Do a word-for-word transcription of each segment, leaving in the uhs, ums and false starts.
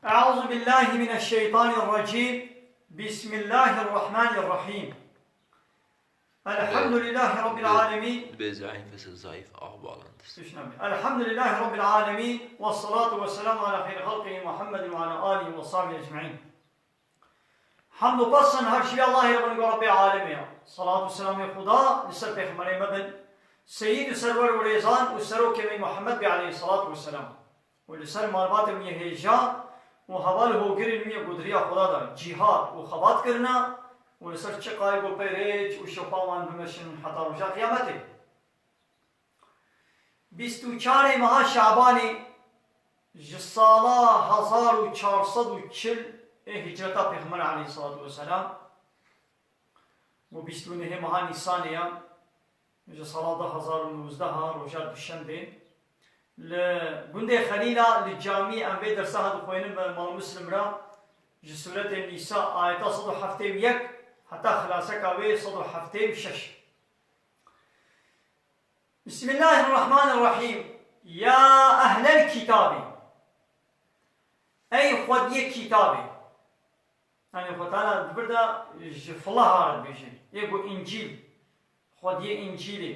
أعوذ بالله من الشيطان الرجيم. بسم الله الرحمن الرحيم. الحمد لله رب العالمين. Dibê zayîf, sesi zayîf, ah, bağlantısı. Düşünemiyorum. الحمد لله رب العالمين. والصلاة والسلام على خير خلقه محمد وعلى آله وصحبه أجمعين. Hamd û pes her şî Allahê Rabbî Rabbê alemê ya. Salat û selamê Xuda li ser Pêxemberê me bin, Seyîd û Serwer û Rêzan û Serokê me Muhammed bê aleyhissalatu vesselam. Û li ser malbatê wî hêja û heval hogirên wî ku di riya Xuda de cîhad û xebat kirine û li ser çiqayê ku pê rêç û şopa wan bimeşin heta roja qiyametê. Bîst û çarê meha Şabanê ji sala hezar û çar sed û çil ê hicreta Pêxember aleyhissalatu vesselam, û bîst û nehê meha Nîsanê ya, ji sala du hezar û nûzdeh a roja Duşembê, li gundê Xelîla li camî em vê dersa ha dixwînin bi Mal Muslim re, ji Sûretê Nîsa ayeta sed û heftê û yek heta xilaseka wê sed û heftê û şeş. Bismillahirrahmanirrahîm. Ya ehlel kitabî. Ey xwediyê kitabê. Yanî Xwe Teala di vir de ji filah re dibêje. Yê ku Încîl, xwediyê Încîlê.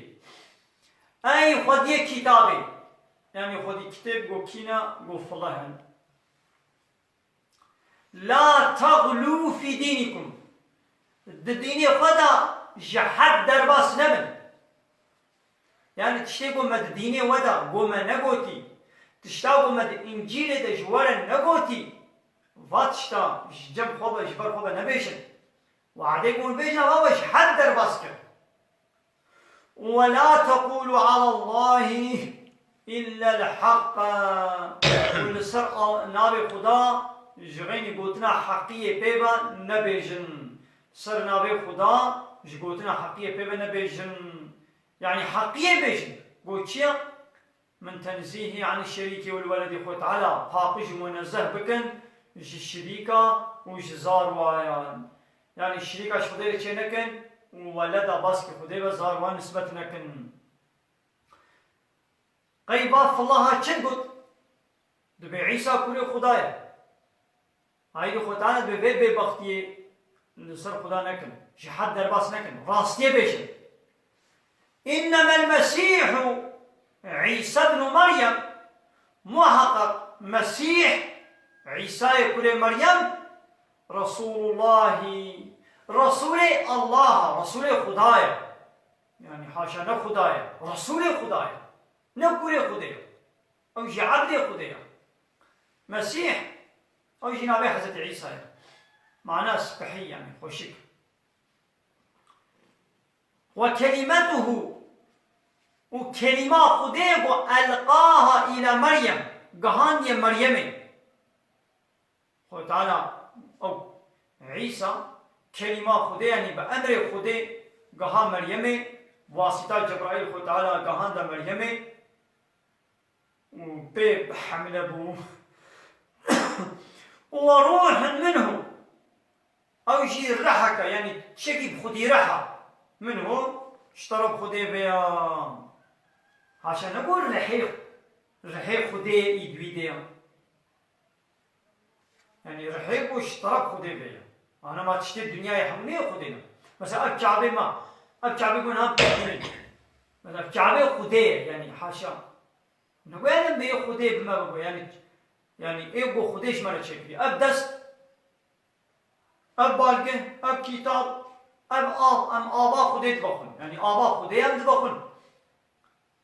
Ey xwediyê kitabê. Yanî xwedî kitêb ku kî ne, ku filah in. La teğlû fî dînikum. Di dînê xwe de ji hed derbas nebin. Yanî tiştê ku me di dînê we de ku me negotî, tişta ku me di Încîlê de ji we re negotî, va tişta ji cem xwe ve, ji ber xwe ve nebêjin. Wadê ku hûn bêjin, va we ji hed derbas kir. وَلَا تَقُولُوا عَلَى اللّٰهِ اِلَّا الْحَقَّ. Û li ser Al-, navê Xuda ji xeynî gotina heqiyê pê ve nebêjin. Ser navê Xuda ji gotina heqiyê pê ve nebêjin. Yanî heqiyê bêjin. Got çi ye? Min tenzîhî anî şerîkî wal weledî, Xwe Teala paqij û munezzeh bikin ji şirîka û ji zarwayan. Yanî şirîka ji Xwedê re çê nekin û weleda baskî Xwedê ve zarwan nisbet nekin. Qey va filaha çi got? Dibê Îsa kurê Xuda ye. Haydi Xwe Teala dibê vê bêbextiyê li ser Xuda nekin. Ji hed derbas nekin. Rastiyê bêjin. اِنَّمَا الْمَسِيحُ عِيسَى ابْنُ مَرْيَمَ. Muhaqqaq Mesîh, Îsayê kurê Meryem, Resûlullahî, Resûlê Allah, Resûlê Xuda ye. Yanî haşa ne Xuda ye, Resûlê Xuda ye. Ne kurê Xwedê ye. Ew jî ebdê Xwedê ye. Mesîh, ew jî navê Hezretî Îsa ye. Mana spehî, yanî xweşik. وَكَلِمَتُهُ. Û kelîma Xwedê ku أَلْقَاهَا إِلَى مَرْيَمَ, gihandiye Meryemê. Xwe Teala, ew Îsa, kelîma Xwedê, yanî bi emrê Xwedê giha Meryemê, wasîta Cebraîl Xwe Teala gihanda Meryemê û pê bi hemle bû. وَرُوحٌ مِنْهُ. Ew jî reheke, yanî tiştekî bi Xwedî reha. Minhu, ji teref Xwedê ve ya. Haşa ne ku rehê, rehê Xwedê î di wî de ya. Yanî rehê ku ji teref Xwedê ve ya. Ana ma tiştê dinyayê hemû nê Xwedê ne. Mesela ev Kabe ma, ev Kabe ku niha dibînin. Mesela Kabe Xwedê ye, yanî haşa. Ne ku yanî bê Xwedê bi me bibo, yanî, yanî ê ku Xwedê ji me re çêkirî. Ev dest, ev balgeh, ev kîtab, ev av, em ava Xwedê dibexwin. Yanî ava Xwedê em dibexwin.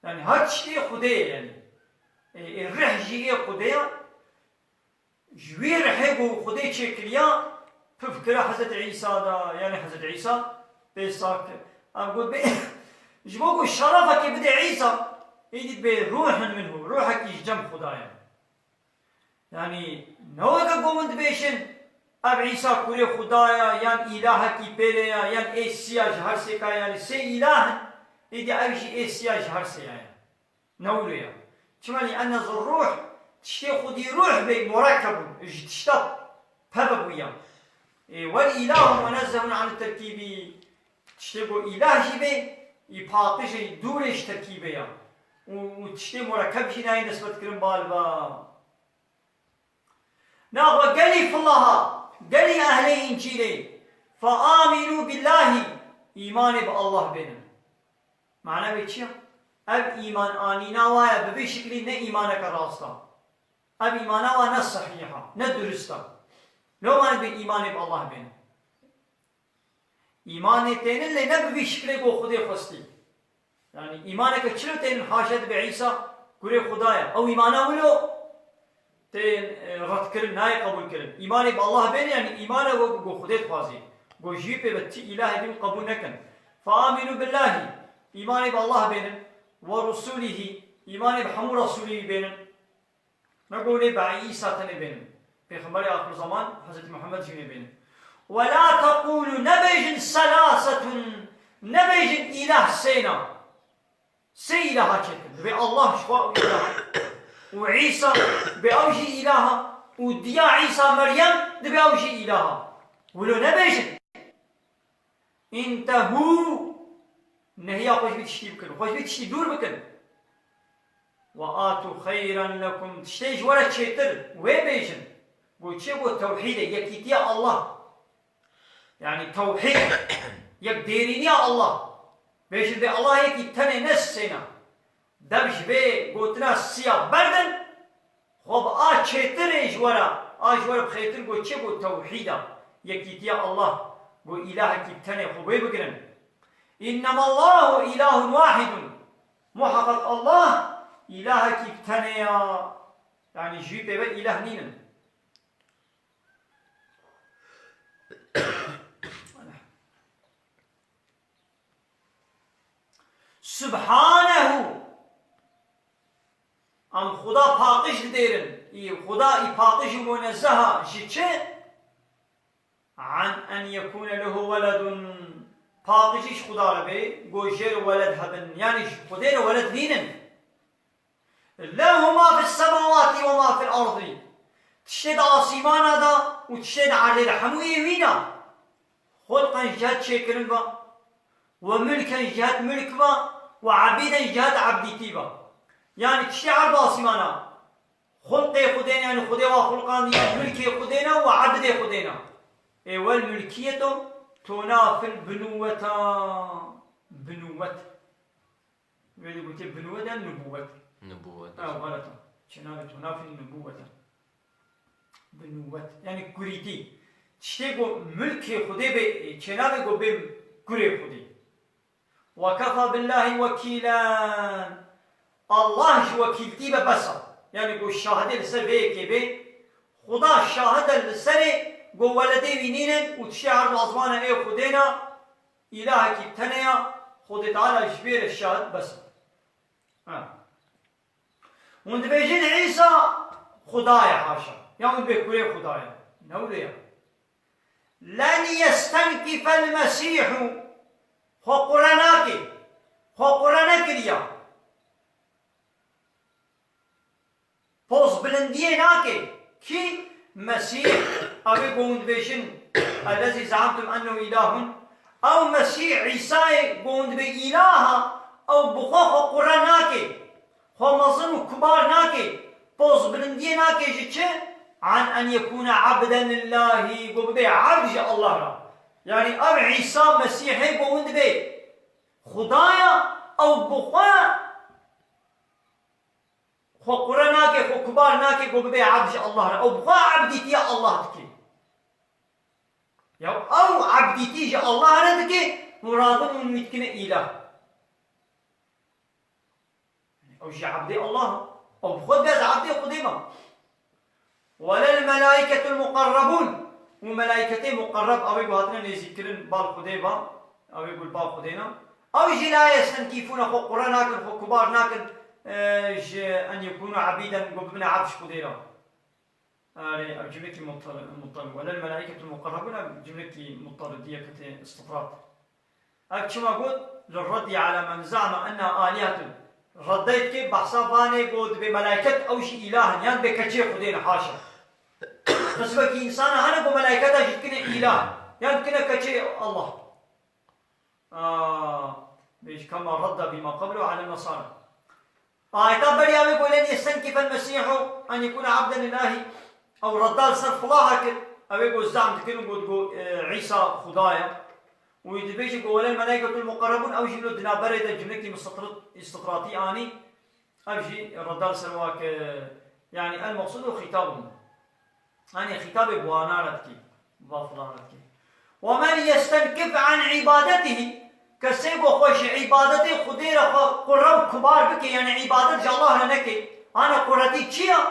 Yanî her tiştê Xwedê ye yanî. Ê, ê rih jî ê Xwedê ye. Ji wî rihê ku Xwedê çêkiriya, pif kira Hezretî Îsa da, yanî Hezretî Îsa pê sak kir. Em got bê, ji bo ku şerefekê bidê Îsa, êdî dibê ruhun minhu, ruhekî ji cem Xwedayê. Yanî ne weke ku min dibêjin, ev Îsa kurê Xuda ya, yan îlahekî pêrê ya, yan ê siya ji her sêka, yanî sê îlah in, êdî ev jî ê siya ji her sêya ye. Ne wilo ya. Çima lî enne zir ruh, tiştê xwedî ruh bê, murekkebun, ji tişta peve bûya. Ê, wel îlahun munezzehun an terkîbî, tiştê ku îlah jî bê, î paqij e, dûr e ji terkîbê ya. Û, û tiştê murekkeb jî nayê nisbet kirin bal ba. Naxwe gelî filaha, gelî ehlê Încîlê, فآمنوا بالله, îmanê bi Allah bênin. Mana wê çi ya? Ev îman anîna wa ye, bi vî şiklî ne îmaneke rast e. Ev îmana wa ne sehîh e, ne durist e. Loma dibê îmanê bi Allah bênin. Îmanê tênin lê ne bi vî şiklê ku Xwedê xwestî. Yanî îmaneke çilo tênin haşa dibê Îsa kurê Xuda ye. Ew îmana wilo tên, e, redkirin, nayê qebûlkirin. Îmanê bi Allah bênin, yanî îmana wek ku Xwedê dixwazî. Ku ji wî pê ve ti îlahê din qebûl nekin. فآمنوا بالله, îmanê bi Allah bênin. ورسله, îmanê bi hemû resûlî wî bênin. Ne ku lê bi Îsa tenê bênin. Pêxemberê axir zeman, Hezretî Muhammed jî wê bênin. ولا تقولوا, nebêjin ثلاثة, nebêjin îlah sêna. Sê îlaha çêdikin. Dibê Allah ji xwe û îlaha. Û Îsa dibê ew jî îlaha. Û diya Îsa Meryem dibê ew jî îlaha. Wilo nebêjin. انتهوا, nehiya xwe ji vî tiştî bikin. Xwe ji vî tiştî dûr bikin. وآتوا خيرا لكم, tiştê ji we re çêtir, wê bêjin. Got çi? Got tewhîd e, yekîtiya Allah. Yanî tewhîd, yekdêrîniya Allah. Bêjin dê Allah yekî tenê ne sêna. Dev ji vê gotina siya berdin, xwe bi a çêtirê ji we re, a ji we re bi xêtir got çi? Got tewhîd e, yekîtiya Allah. Got îlahekî bi tenê xwe wê bigirin. إنما الله إله واحد. Muheqeq Allah îlahekî bi tenê ya. Yanî ji wî pê ve îlah nînin. Subhanehu. Em Xuda paqij didêrin. Î Xuda î paqij û munezeha ji çi? An en yekûne lehu weledun. Paqijî ji Xuda re bê, ku jê re weled hebin. Yanî ji Xwedê re weled nînin. Lehu ma fis semawati ve ma fil ardi. Tiştê di asîmana de û tiştê di erdê de hemû yê wî ne. Xulqen ji cihet çêkirin ve, ve mulken ji cihet mulk ve, ve ebîden ji cihet ebdîtî ve. Yanî tiştê erd û asîmana xulqê Xwedê ne, yanî Xwedê wa xulqandiye, mulkê Xwedê ne ve ebdê Xwedê ne. Ê wel mulkiyeto tona fil binûweta, binûwet. Wê dê gotê binûwet e, nubûwet. Nubûwet. Ha, xelet e. Çênavê tona fil nubûwet e. Binûwet. Yanî kurîtî. Tiştê ku milkê Xwedê bê, çênavê ku bê kurê Xwedê. Ve kefa billahi wekîlen. Allah ji wekîltî ve bes e. Yanî ku şahidê li ser vê yekê bê, Xuda şahid e li serê ku weledê wî nînin û tiştê erd û azmana ê Xwedê ne, îlahekî tenê ya, Xwedê Teala ji vê re şahid bes e. Ha. Hûn dibêjin Îsa Xuda ye, haşa. Ya hûn dibê kurê Xuda ye. Ne wilo ye. Len yestenkifel Mesîhu. Xwe qure nake. Xwe qure nekiriya. Pozbilindiyê nake. Kî? Mesîh. Ew ê ku hûn dibêjin, ellezî ze'emtum ennehu îlahun. Ew Mesîh, Îsayê ku hûn dibê îlah e, ew bi xwe xwe qure nake. Xwe mezin û kubar nake. Pozbilindiyê nake ji çi? An en yekûne ebden lillahî. Ku bibê ebd ji Allah re. Yanî ev Îsa Mesîhê ku hûn dibê Xuda ye, ew bi xwe Xwe qure nake, xwe kubar nake ku bibe ebd ji Allah re. Ew bi xwe ebdîtiya Allah dike. Ya ew ebdîtî ji Allah re dike, hûn radin hûn wî dikine îlah. Ew jî ebdê Allah e. Ew bi xwe dibe ez ebdê Xwedê me. Welel melaîketul muqerrebûn. Û melaîketê muqerreb, ew ê ku hatine nêzîkkirin bal Xwedê ve, ew ê ku li bal Xwedê ne. Ew jî la yestenkîfûne, xwe qure nakin, xwe kubar nakin, e, ji en yekûnû ebîden, ku bibine ebd ji Xwedê re. Erê, ev cumlekî muttar-, muttar-, welel melaîketul muqerrebûn, ev cumlekî muttarîdiyeke tê istitrat. Ev çima got? Li reddî ala men za'me enneha alîhetun. Reddê dike behsa vanê ku dibê melaiket ew jî îlah in, yan dibê keçê Xwedê ne, haşa. Qismekî însana hene ku melaiketa jî dikine îlah, yan dikine keçê Allah. Aa, bêj kema redda bîma qeblu ala nesara. Ayeta beriya wê ku len yestenkifel Mesîhu en yekûne abden lillahî. Ew redda li ser filaha kir, ew ê ku zam dikin û got, got, e, Îsa Xuda ye. Û wî dibêje ku welel melâiketul muqerrebûn, ew jî wilo di navberê de cumlekî mistitrat-, istitratî anî, ev jî redda li ser wa kir. Yanî el meqsûd û xîtabûn. Yanî xîtabê bi wana re dikî, va filan re dikî. Ve men yestenkif an îbadetihî, kesê ku xwe ji îbadetê Xwedê re xwe qurre û kubar bike, yanî îbadet ji Allah re neke. Ana qurretî çi ya?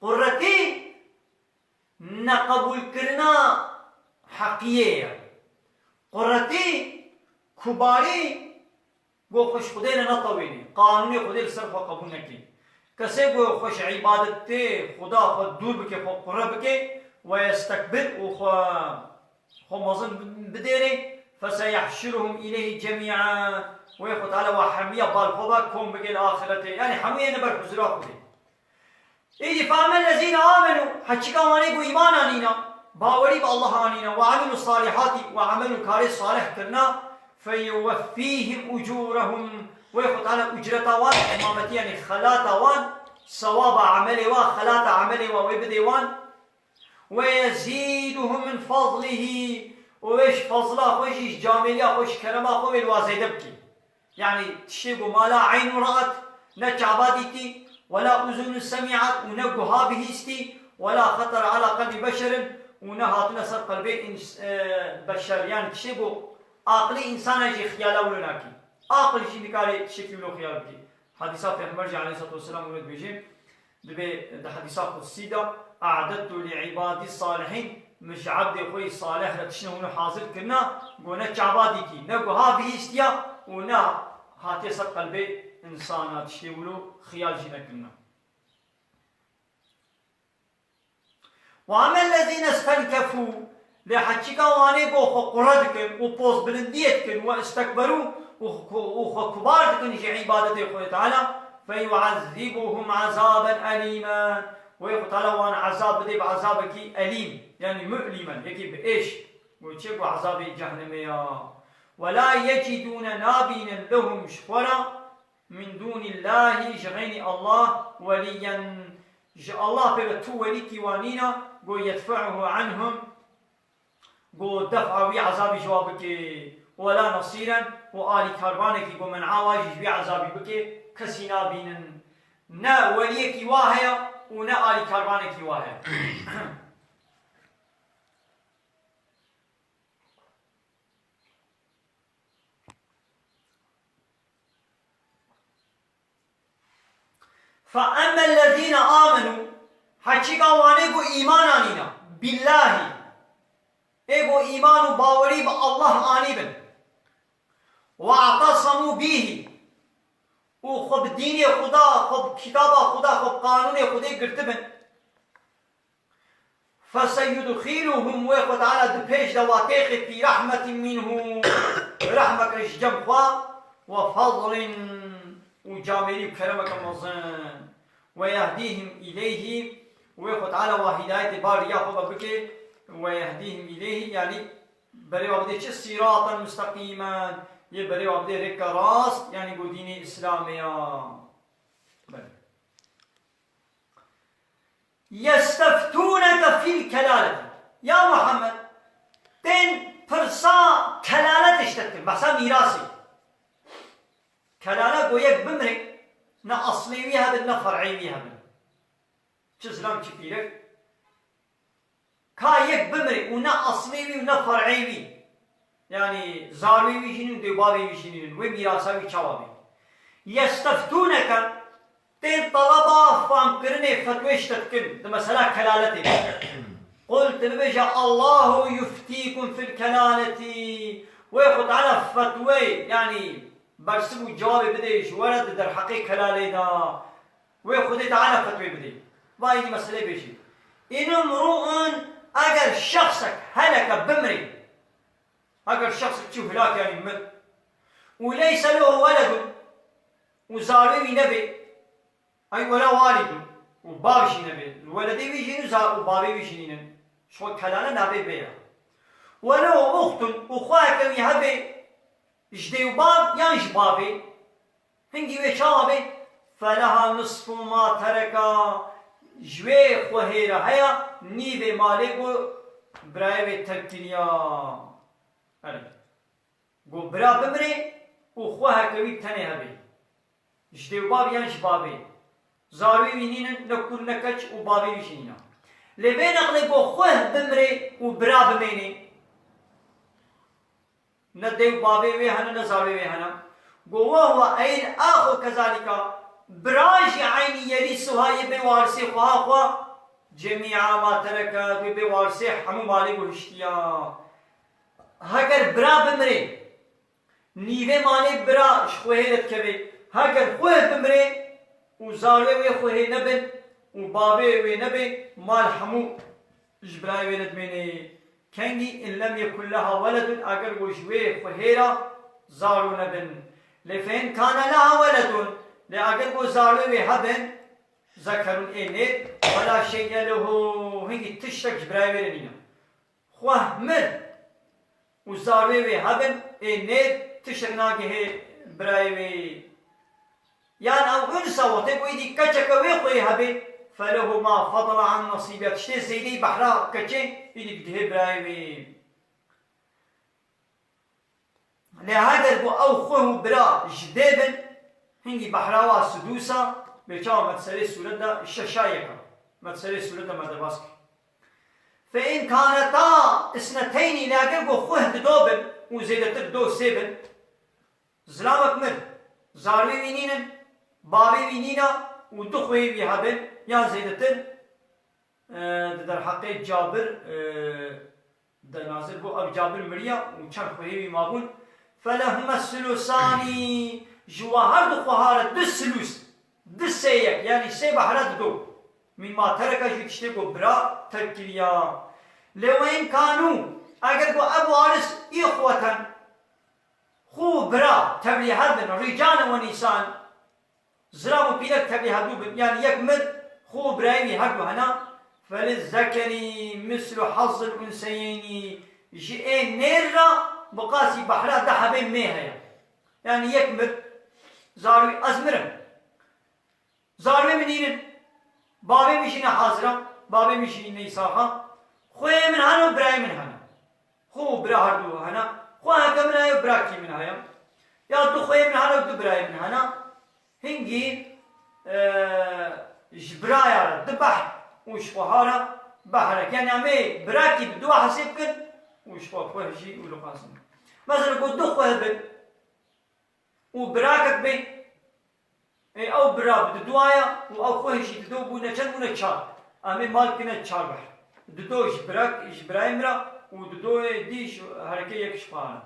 Qurretî neqebûlkirina heqiyê ye. Qurretî, kubarî, ku xwe ji Xwedê re netewînî, qanûnê Xwedê li ser xwe qebûl nekî. Kesê ku xwe ji îbadetê Xuda xwe dûr bike, xwe qurre bike, we yestekbir û xwe, xwe mezin bidêrê, feseyehşuruhum îleyhî cemî'an, wê Xwe Teala we hemiya bal xwe ve kom bike li axirete. Yanî hemû yê ne ber huzura Xwedê. Îdî, "Fe emmellezîne amenû", heçîka wanê ku îman anîna, bawerî bi Allah anîna, "ve amilû salîhatî", û emel û karê salih kirina, "feyuweffîhim ucûrehum", wê Xwe Teala ucreta wan, îmametî, yanî xelata wan, sewaba emelê wa, xelata emelê wa wê bidê wan, "ve yezîduhum min fazlihî", û wê ji fazla xwe jî, ji camêriya xwe, ji kerema xwe wê li wa zêde bikî. Yanî tiştê ku ma la eynun ra'et, ne çava dîtî, we la uzunun semî'et, û ne guha bihîstî, we la xetere ala qelbî beşerin, û ne hatine ser qelbê ins-, e, beşer. Yanî tiştê ku aqilî însana jî xiyala wilo nakî. Aqil jî nikare tiştekî wilo xiyal bikî. Hedîsa Pêxember jî aleyhissalatu vesselam wilo dibêje, Dibê di hedîsa qudsî de, "A'dedtu li ibadî salihîn", min ji ebdê xwe yî salih re tiştine hûn hazir kirina, ku ne çava dîtî, ne guha bihîstiya û ne hatiye ser qelbê însana, tiştê wilo xiyal jî nekirina. "Ve emmellezîne stenkefû", lê heçîka wanê ku xwe qure dikin û pozbilindiyê dikin, "ve istekberû", û xwe, û xwe kubar dikin ji îbadetê Xwedê Teala, "feyu'ezzibuhum azaben elîmen", wê Xwe Teala wan ezab bidê bi ezabekî elîm, yanî mu'lîmen, yekî bi êş, û çê ku ezabê cehnemê ya. "Ve la yecidûne", nabînin, "lehum", ji xwe re, "min dûnîllahî", ji xeynî Allah, "welîyen", ji Allah pê ve tu welîkî wan nîna, "go yedfe'uhu anhum", go def'a wî ezabî ji wa bike, "wela nesîren", û alîkarvanekî go men'a wa jî ji wî ezabî bike, kesî nabînin. Ne weliyekî wa heye û ne alîkarvanekî wa heye. "Fe emmellezîne amenû", heçîka wanê ku îman anîna, billahî, ê ku îman û bawerî bi Allah anîbin, "we'tesemû bîhî", û xwe bi dînê Xuda, xwe bi kitaba Xuda, xwe bi qanûnê Xwedê girtibin, "Feseyudxîluhum", wê Xwe Teala di pêş de wa têxê "fî rehmetî minhu", rehmeke ji cem xwe, "ve fazlin", û camêrî û keremeke mezin, "ve yehdîhim îleyhî", wê Xwe Teala wa hîdayetê ba riya xwe ve bike, "ve yehdîhim îleyhî", yanî berê wa bidê çi? "Sîraten musteqîmen", yê berê wa bidê rêke rast, yanî ku dînê Îslamê ya. Belê. "Yesteftûneke fîl kelaleti." Ya Muhammed, tên pirsa kelaletê ji te dikin, behsa mîrasê. Kelale go yek bimrê, ne aslê wî hebin, ne fer'ê wî hebin. Çi zilam, çi pîrek. Ka yek bimrê û ne aslê wî û ne fer'ê wî, yanî zarwê wî jî nîn, dê bavê wî jî nîn, wê mîrasa wî çawa bê? "Yesteftûneke", tên teleba famkirinê, fetwê ji te dikin di mesela kelaletê de. "Qul", tu bibêje, "Allahu yuftîkum fil kelaleti." Wê Xwe Teala fetwê, yanî bersiv û cewabê bidê ji we re di derheqê kelalê de. Wê Xwedê Teala fetwê bidê. Vayî meselê bêjî. "În imru'un", eger şexsek, heleke, bimrê. Eger şexsek çû hilak, yanî mir. "Û leyse lehu weledun", û zarê wî nebê. "Ey wela walidun", û bav jî nebê. Weledê wî jî nîn, za-, û bavê wî jî nînin. Ji xwe kelale nabê bê ya. "Ve lehu uxtun", û xweheke wî hebê, ji dê û bav yan ji bavê. Hingî wê çawa bê? "Feleha nisfu ma tereka", Ji wê xwehê re heya nîvê malê ku birayê wê terk kiriya. Erê. Ku bira bimrê û xweheke wî tenê hebe. Ji dê û bavê yan ji bavê. Zarwê wî nînin, ne kur ne keç û bavê wî jî nîne. Lê vê neqlê ku xweh bimrê û bira bimênê. Ne dê û bavê wê hene, ne zarwê wê hene. Go, "Ve huve eyn ahu kezalika." Bira jî eynî yerîsuha yê bê warisê xweha xwe. Cemîa ma tereket, wê bê warisê hemû malê ku hiştiya. Heger bira bimrê, nîvê malê bira ji xwehê re dikeve. Heger xweh bimrê û zarwê wê xwehê nebin û bavê wê nebe, mal hemû ji birayê wê re dimêne. Kengî in lem yekun leha weledun, eger ku ji wê xwehê re zaro nebin. Lê fe in kane leha weledun, lê eger ku zarwê wê hebin, zekerun ê nêr, fela şey'e lehu, hingî tiştek ji birayê wê re nîne. Xweh mir û zarwê wê hebin, ê nêr tiştek nagihê birayê wê. Yan ew unsa wextê ku êdî keçeke wê xweyê hebê, felehu ma fadala an nasîbiha, tiştê zeydeyî behra keçê êdî digihê birayê wê. Lê heger ku ew xweh û bira ji dê bin, hingî behra wa sidûsa, bê çawa me di serê sûret de şeşa yeka, me di serê sûret de me derbas kir. Fe in kaneta isneteynî, lê eger ku xweh dido bin û zêdetir do sê bin, zilamek mir, zarwê wî nînin, bavê wî nîna û du xweyê wî hebin yan zêdetir, e, di derheqê Cabir, e, de nazil bû, ev Cabir miriya û çend xwehê wî mabûn. Felehume sulusanî, ji wa her du xweha re du sulus, du sê yek, yanî sê behra dido. Mîma tereke jî tiştê ku bira terk kiriya. Lê we in kanû, eger ku ev waris îxweten, xwe û bira tevlî hev bin, rîcanen we nîsan, zirav û pîrek tevlî hevdû bin, yanî yek mir, xwe û birayê wî her du hena, felizzekerî mislu hazzil unseyeynî, ji ê nêr re bi qasî behra du hebê mê heye. Yanî yek mir, zarwî ez mir im. Zarwê min nînin, bavê min jî ne hazir e, bavê min jî neysax e. Xweyê min hene û birayê min hene. Xwe û bira her du hene. Xweheke min heye û birakî min heye. Ya du xweyê min hene û du birayê min hene. Hingî, e, ji biraya re du behr û ji xweha re behrek. Yanî em ê birakî bi du hesê bikin û ji xwe xweh jî û li qasî. Mesela ku du xweh bin û birakek bê, ê, ew bira bi diduaya û ew xweh jî dido bûne çend bûne? Çar. Em ê mal kine çar behr. Dido ji birak, ji birayê min re û didoyê dî ji herekê yek ji xwe re.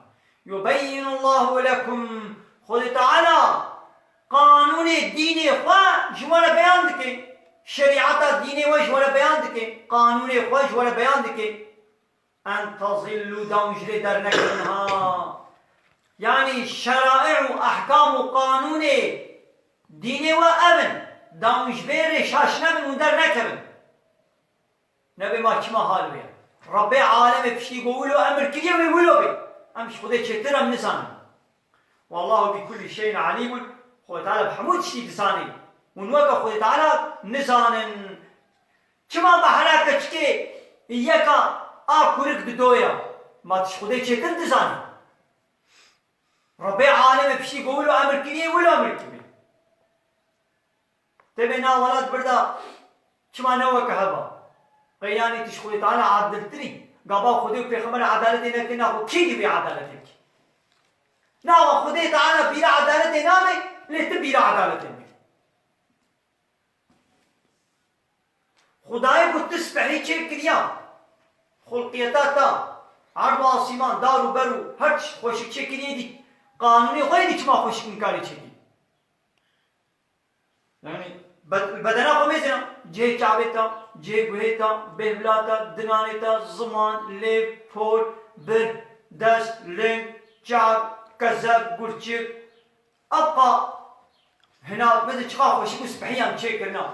Yubeyyinullahu lekum. Xwedê Teala qanûnê dînê xwe ji we re beyan dike. Şerîeta dînê we ji we re beyan dike. Qanûnê xwe ji we re beyan dike. En tezillû, da hûn ji rê dernekevin ha. Yanî şeraî û ehkam û qanûnê dînê we ev in. Da hûn ji vê rê şaş nebin, hûn dernekevin. Nebê ma çima hal wê ye. Rebbê alemê piştî ku wilo emir kiriye wê wilo bê. Em ji Xwedê çêtir em nizanin. Wallahu bi kulli şeyin alîmun. Xwedê Teala bi hemû tiştî dizanî. Hûn weke Xwedê Teala nizanin. Çima behra keçikê yeka a kurik didoya? Ma tu ji Xwedê çêtir dizanî. Rebbê alemê piştî ku wilo emir kiriye, wilo emir kiriye. Tê bê na welat birda çima ne weke heva? Qey yanî tu ji Xwedê Teala adiltirî? Gava Xwedê û Pêxember edaletê nekirina xwe, kî dî wê edaletê bike? Nawa Xwedê Teala bîra edaletê nabe, lê tu bîra edaletê bike. Xwedayê ku tu spehî çêkiriya, xulqiyeta te, erd û asîman, dar û ber û her tişt xweşik çêkiriye dî, qanûnê xwe yê dî çima xweşik nikarê çêkî? Yanî bed-, bedena xwe mêzina, cihê çavê te, cihê guhê te, bêhvila te, dinanê te, ziman, lêv, por, bir, dest, ling, çav, kezeb, gurçik, Ewqa hina, mesela çiqa xweşik û spehî em çêkirina.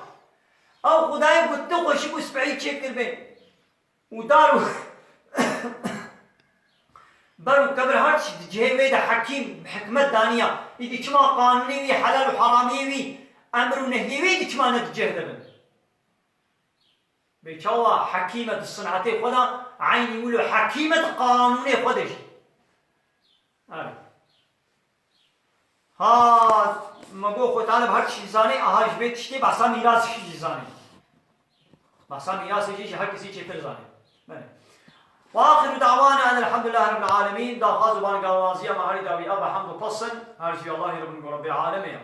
Ew Xwedayê ku tu xweşik û spehî çêkiribê û dar û ber û kevir her tişt di cihê wê de hekîm, bi hikmet daniya. Îdî çima qanûnê wî, helal û heramiyê wî, emir û nehiyê wî îdî çima ne di cih de bin? Bê çawa hekîm e di sinetê xwe de, eynî wilo hekîm e di qanûnê xwe de jî. Evet. Ha, me got Xwedê Teala bi her tiştî zanê, aha ji vê tiştê behsa mîrasê jî zanê. Behsa mîrasê jî ji her kesî çêtir zanê. Belê. Ve axiru da'wana enelhamdülillahi rabbil alemin. Daxwaz û bangalawaziya me herî dawî ev e, hemd û pes in her ji Allahê Rabbin ku Rabbê alemê ye.